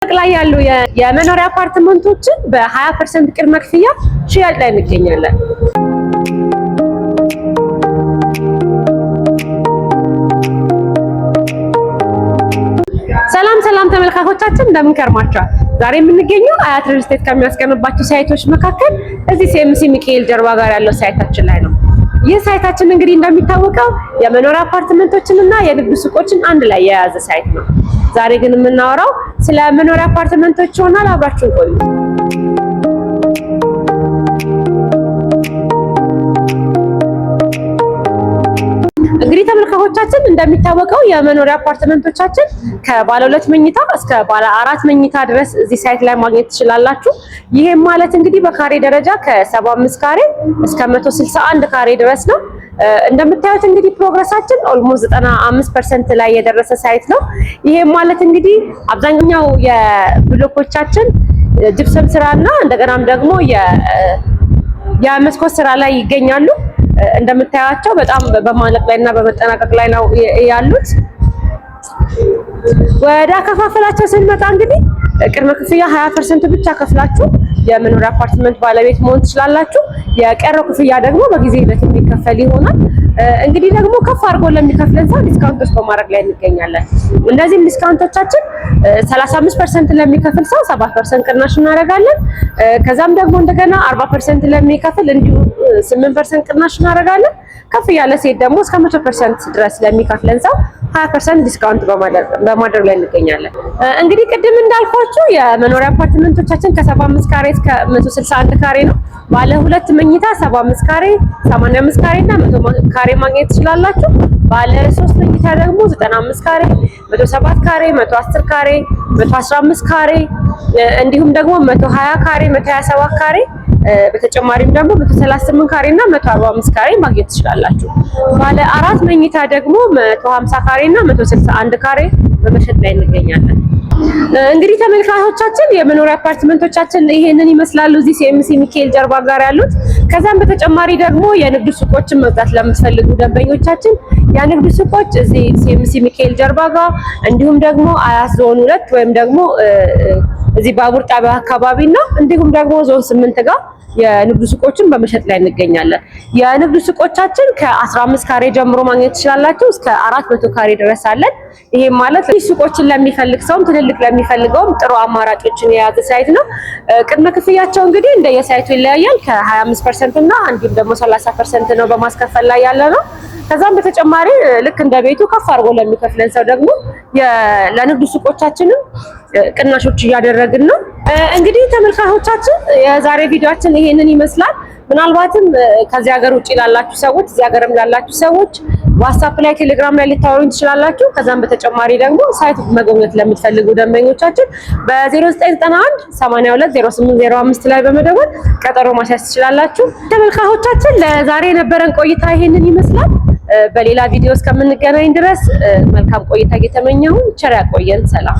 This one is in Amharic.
ላይ ያሉ የመኖሪያ አፓርትመንቶችን በ20% ቅድመ ክፍያ ሽያጭ ላይ እንገኛለን። ሰላም ሰላም ተመልካቾቻችን፣ እንደምን ከርማችኋል? ዛሬ የምንገኘው አያት ሪል ስቴት ከሚያስገነባቸው site ኦች መካከል እዚህ ሲኤምሲ ሚካኤል ጀርባ ጋር ያለው site ኣችን ላይ ነው። ይህ site ኣችን እንግዲህ እንደሚታወቀው የመኖሪያ አፓርትመንቶችን እና የንግድ ሱቆችን አንድ ላይ የያዘ site ነው። ዛሬ ግን የምናወራው ስለ መኖሪያ አፓርትመንቶች ይሆናል። አብራችሁን ቆዩ። እንግዲህ ተመልካቾቻችን፣ እንደሚታወቀው የመኖሪያ አፓርትመንቶቻችን ከባለ 2 መኝታ እስከ ባለ 4 መኝታ ድረስ እዚህ site ላይ ማግኘት ትችላላችሁ። ይሄም ማለት እንግዲህ በካሬ ደረጃ ከ75 ካሬ እስከ 161 ካሬ ድረስ ነው። እንደምታዩት እንግዲህ progress ኣችን almost 95% ላይ የደረሰ site ነው። ይሄም ማለት እንግዲህ አብዛኛው የብሎኮቻችን ጅፕሰም ስራና እንደገናም ደግሞ የመስኮት ስራ ላይ ይገኛሉ። እንደምታያቸው በጣም በማለቅ ላይ እና በመጠናቀቅ ላይ ነው ያሉት። ወደ አከፋፈላቸው ስንመጣ እንግዲህ ቅድመ ክፍያ 20% ብቻ ከፍላችሁ የመኖሪያ አፓርትመንት ባለቤት መሆን ትችላላችሁ። የቀረው ክፍያ ደግሞ በጊዜ ሂደት የሚከፈል ይሆናል። እንግዲህ ደግሞ ከፍ አድርጎ ለሚከፍለን ሰው discount ኦች በማድረግ ላይ እንገኛለን። እነዚህም discount ኦቻችን 35% ለሚከፍል ሰው 7% ቅናሽ እናደርጋለን። ከዛም ደግሞ እንደገና 40% ለሚከፍል እንዲሁ 8% ቅናሽ እናደርጋለን። ከፍ ያለ ሴት ደግሞ እስከ 100% ድረስ ለሚከፍለን ሰው 20% discount በማድረግ ላይ እንገኛለን። እንግዲህ ቅድም እንዳልኳችሁ የመኖሪያ አፓርትመንቶቻችን ከ75 ካሬ እስከ 161 ካሬ ነው። ባለ 2 መኝታ 75 ካሬ፣ 85 ካሬ እና 100 ካሬ ማግኘት ትችላላችሁ። ባለ 3 መኝታ ደግሞ 95 ካሬ፣ 107 ካሬ፣ 110 ካሬ፣ 115 ካሬ እንዲሁም ደግሞ 120 ካሬ፣ 127 ካሬ፣ በተጨማሪም ደግሞ 138 ካሬ እና 145 ካሬ ማግኘት ትችላላችሁ። ባለ 4 መኝታ ደግሞ 150 ካሬ እና 161 ካሬ በመሸጥ ላይ እንገኛለን። እንግዲህ ተመልካቾቻችን፣ የመኖሪያ አፓርትመንቶቻችን ይሄንን ይመስላሉ እዚህ ሲኤምሲ ሚካኤል ጀርባ ጋር ያሉት። ከዛም በተጨማሪ ደግሞ የንግድ ሱቆችን መግዛት ለምትፈልጉ ደንበኞቻችን የንግድ ሱቆች እዚህ ሲኤምሲ ሚካኤል ጀርባ ጋር፣ እንዲሁም ደግሞ አያት ዞን 2 ወይም ደግሞ እዚህ ባቡር ጣቢያ አካባቢ እና እንዲሁም ደግሞ ዞን 8 ጋር የንግድ ሱቆችን በመሸጥ ላይ እንገኛለን። የንግድ ሱቆቻችን ከ15 ካሬ ጀምሮ ማግኘት ትችላላችሁ፣ እስከ 400 ካሬ ድረስ አለን። ይሄም ማለት ሱቆችን ለሚፈልግ ሰውም ትልልቅ ለሚፈልገውም ጥሩ አማራጮችን የያዘ site ነው። ቅድመ ክፍያቸው እንግዲህ እንደየ site ኡ ይለያያል። ከ25% እና እንዲሁም ደግሞ 30% ነው በማስከፈል ላይ ያለ ነው። ከዛም በተጨማሪ ልክ እንደ ቤቱ ከፍ አድርጎ ለሚከፍለን ሰው ደግሞ ለንግድ ሱቆቻችንም ቅናሾች እያደረግን ነው። እንግዲህ ተመልካቾቻችን፣ የዛሬ ቪዲዮአችን ይሄንን ይመስላል። ምናልባትም ከዚህ ሀገር ውጭ ላላችሁ ሰዎች፣ እዚህ ሀገርም ላላችሁ ሰዎች ዋትስአፕ ላይ፣ ቴሌግራም ላይ ልታወሩኝ ትችላላችሁ። ከዛም በተጨማሪ ደግሞ site መጎብኘት ለምትፈልጉ ደንበኞቻችን በ0991 82 0805 ላይ በመደወል ቀጠሮ ማስያዝ ትችላላችሁ። ተመልካቾቻችን፣ ለዛሬ የነበረን ቆይታ ይሄንን ይመስላል። በሌላ ቪዲዮ እስከምንገናኝ ድረስ መልካም ቆይታ እየተመኘሁ ቸር ያቆየን። ሰላም።